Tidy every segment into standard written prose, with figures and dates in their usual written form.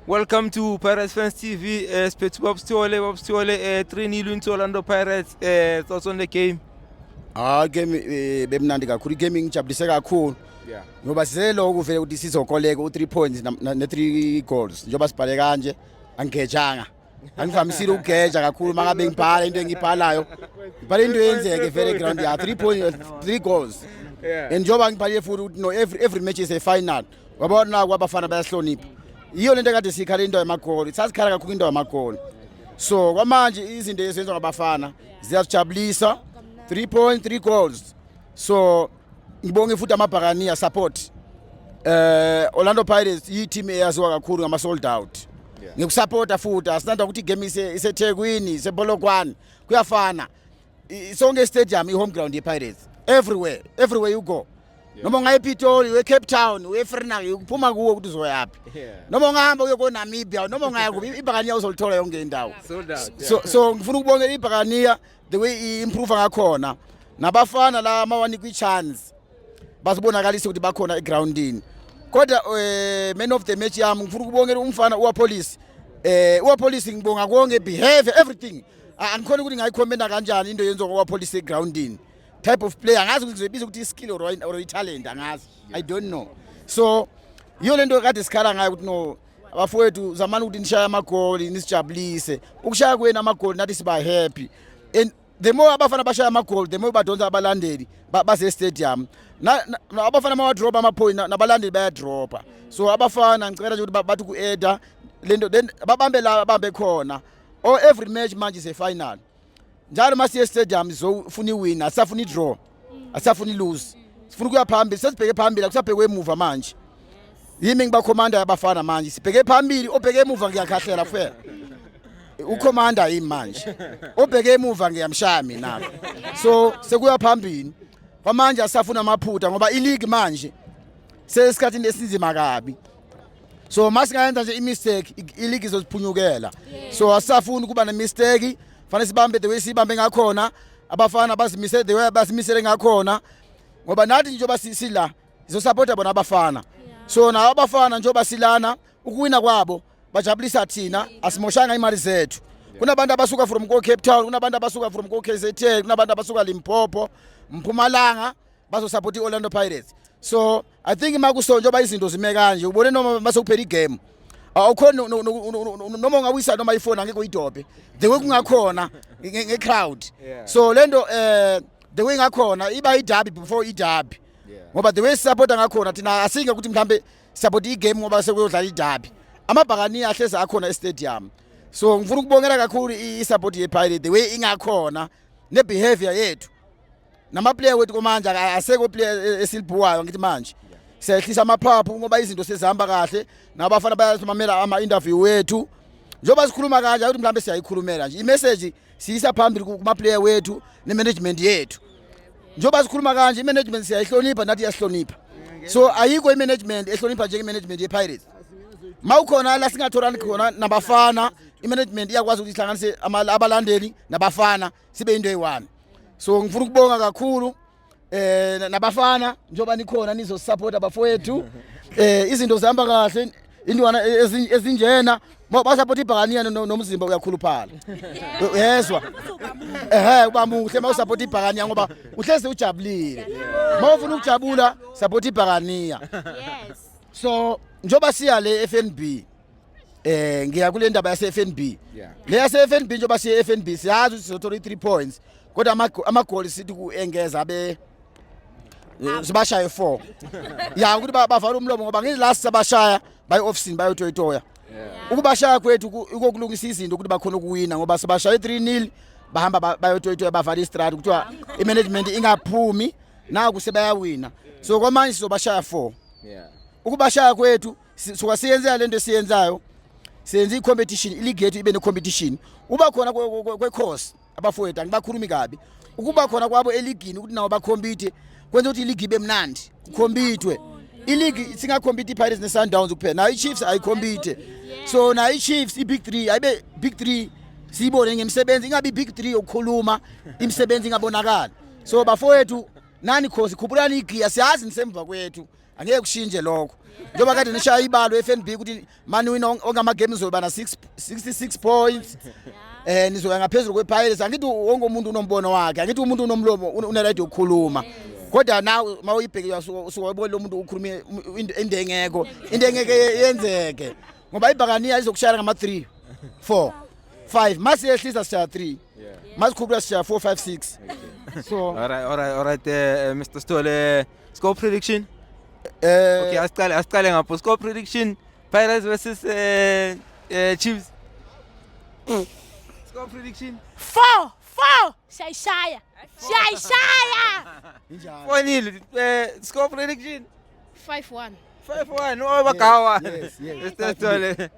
Welcome to Pirates Fans TV. Siphethu Bob Sithole, Bob Sithole, 3-0 into Orlando Pirates. Thoughts on the game? Ah, game bemnandi kakhulu, igame ingijabulise kakhulu ngoba siselokhu vele ukuthi sizokoleka u-3 points ne-3 goals. Njengoba sibhale kanje, angigejanga, angivamisile ukugeja kakhulu. Uma ngabe ngibhala into engibhalayo, ngibhala into eyenzeke vele ground ya 3 points, 3 goals. And njengoba ngibhalile futhi ukuthi no, every match is a final. Wabona naku abafana bayahlonipha. Yiyo lento ekade siyikhala, into yamagoli. Sasikhala kakhulu into yamagoli. So kwamanje izinto ezenziwa ngabafana ziyasijabulisa, 3 point 3 goals. So ngibonge futhi amabhakaniya support. Orlando Pirates iyi-team eyaziwa kakhulu ngama sold out. Ngikusupporta futhi, asinanda ukuthi igame iseThekwini, isePolokwane, kuyafana. Sonke stadium i-home ground ye-Pirates. Everywhere, everywhere you go, noma ungaya ePitoli, uye Cape Town, uye Vereeniging, uphuma kuwo ukuthi uzoyaphi, noma ungahamba uye ko-Namibia, noma ungaya kuphi, ibhakaniya uzolithola yonke indawo. Sold out. So ngifuna ukubongela ibhakaniya the way i-improve ngakhona nabafana la mawanikwa i-chance bazibonakalise ukuthi bakhona egroundini. Kodwa man of the match yami, ngifuna ukubongela umfana uAppollis. UAppollis, ngibonga konke, behavior, everything. Angikhona ukuthi ngayikhomenta kanjani into yenziwa uAppollis egroundini. Type of player, angazi ukuthi ngizoyibiza ukuthi i-skill or i-talent, angazi, I don't know. So yiyo lento kade sikhala ngayo ukuthi no, abafowethu, zamani ukuthi nishaye amagoli nisijabulise. Ukushaya kwenu amagoli nathi siba happy, and the more abafana bashaya amagoli, the more badonsa abalandeli base stadium. Na abafana mawadropa ama-point, nabalandeli bayadropa. So abafana ngicela nje ukuthi bathi ku-eda lento, then babambe la babambe khona. Or every match manje is a final. Njalo masiye stadium sizofuna iwin, asisafuna i-draw, asisafuna i-lose, sifuna ukuya phambili. Sesibheke phambili, akusabhekwe emuva manje. Yimi ngibakhomanda yabafana manje, sibheke phambili. Obheke emuva ngiyakhahlela fela. Ukhomanda yimi manje, obheke emuva ngiyamshaya mina. So sekuya phambili kwamanje, asafuna amaphutha ngoba ileague manje sesikhathini esinzima kabi. So masingayenza nje imistake, ileague izosiphunyukela. So asafuni kuba nemistake, fanele sibambe the way sibambe ngakhona. Abafana bazimisele the way bazimisele ngakhona, ngoba nathi njengoba sila sizosupporta bona abafana. So nawo abafana njengoba silana, ukuwina kwabo bajabulisa thina, asimoshanga imali zethu. Kunabantu abasuka from ko Cape Town, kunabantu abasuka from ko KZN, kunabantu abasuka Limpopo, Mpumalanga, bazosupport iOrlando Pirates. So I think makuso njengoba izinto zime kanje, ubone noma masekuphela igame, awukhona noma ungawisa noma ifoni angeke uyidobhe the way kungakhona nge-crowd. So lento the way ngakhona iba iderby before iderby, ngoba the way sisupporta ngakhona thina, asinge ukuthi mhlambe support igame ngoba sekuyodlala iderby. Amabhakani ahlezi akhona estadium. So ngifuna ukubongela kakhulu i-support ye-Pirate the way ingakhona ne-behavior yethu nama-player wethu. Komanje aseko player esilibhuwayo, ngithi manje siyahlisa amaphaphu ngoba izinto sezihamba kahle, nabafana bayasimamela ama-interview wethu. Njengoba sikhuluma kanje, akuthi mhlawumbe siyayikhulumela nje imessage, siyisa phambili kuma-player wethu ne-management yethu. Njengoba sikhuluma kanje, i-management siyayihlonipha, nathi iyasihlonipha. So ayikho i-management ehlonipha njenge-management ye-Pirates. Mawukhona la singatholani khona nabafana, i-management iyakwazi ukuthi ihlanganise abalandeli nabafana, sibe into eyi-one. So ngifuna ukubonga kakhulu nabafana njengoba nikhona nizosupport abafowethu. Izinto zihamba kahle, intwana ezinjena basupport ibhakaniya, nomzimba uyakhuluphala, uyezwa? Ehe, uba muhle uma usupport ibhakaniya ngoba uhlezi ujabulile. Uma ufuna ukujabula, support ibhakaniya. So njengoba siya le FNB, ngiya kule ndaba yase FNB. Le yase FNB, njengoba siye FNB, siyazi ukuthi sizothola i3 points, kodwa amagoli sithi kuengeza abe sibashaye 4 ya ukuthi bavala umlomo, ngoba ngithi last sabashaya bayi office bayotoyitoya. Ukubashaya kwethu ukokulungisa izinto ukuthi bakhona ukuwina, ngoba sibashaye 3-0, bahamba bayotoyitoya, bavala istrad, kuthiwa i-management ingaphumi naku sebayawina. So kwamanje sizobashaya 4. Ukubashaya kwethu suka siyenza lento esiyenzayo, senza i-competition, ileague yethu ibe ne-competition. Uba khona kwe-course abafowethu, angibakhulumi kabi, ukuba khona kwabo eligini ukuthi nabo bacompete kwenza ukuthi iligi ibe mnandi, kucompetwe iligi. Singacompete i-Pirates ne-Sundowns kuphela, nayo i-Chiefs ayicompete. So nayo i-Chiefs, i-big three ayibe big three, siyibone ngemisebenzi, ingabi big three yokukhuluma, imisebenzi ingabonakali. So bafowethu. Nani khosi, khuphulani igiya, siyazi nisemva kwethu, angeke kushintshe lokho. Njengoba kade nishaya ibalo FNB ukuthi mani wina onke ama-game, nizoba na 6 66 points, nizoya ngaphezulu kwePirates. Angithi wonke umuntu unombono wakhe, angithi umuntu unomlomo, une-right yokukhuluma, kodwa nawe mawuyibheke usuka wabona lo muntu ukhulume into engekho, into engeke yenzeke, ngoba ibhakaniya izokushayela ngama 3 4 5. Masiyehlisa sishaya 3, masikhuphula sishaya 4 5 6, so All right, Mr. Sithole, score prediction. Okay, asiqale ngapho. Score prediction, Pirates versus Chiefs. Score prediction. 4-4, siyayishaya, siyayishaya. Injalo. 4-0. Score prediction. 5-1. 5-1. Oh, bakawa. Yes. Mr. Sithole.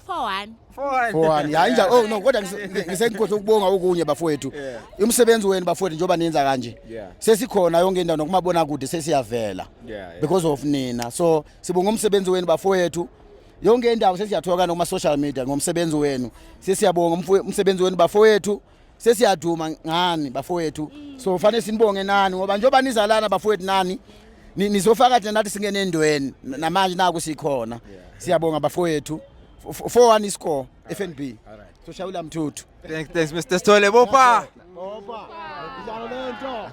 4-1. 4-1. 4-1 ya, injalo. Oh no, kodwa ngisengikhohle ukubonga okunye, bafowethu. Umsebenzi wenu, bafowethu, njengoba nenza kanje, sesikhona yonke indawo nokumabona kude sesiyavela because of nina, so sibonga umsebenzi wenu, bafowethu. Yonke indawo sesiyathoka nokuma social media ngomsebenzi wenu. Sesiyabonga umsebenzi wenu, bafowethu. Sesiyaduma ngani, bafowethu, so fanele sinibonge nani, ngoba njengoba nizalana, bafowethu, nani nizofaka thina nathi singene endweni. Namanje naku sikhona. Siyabonga, bafowethu. 4-1 iscore FNB, so shawula mthuthu. Thanks, Mr. Sithole. Bopa. Opa, njalo lento.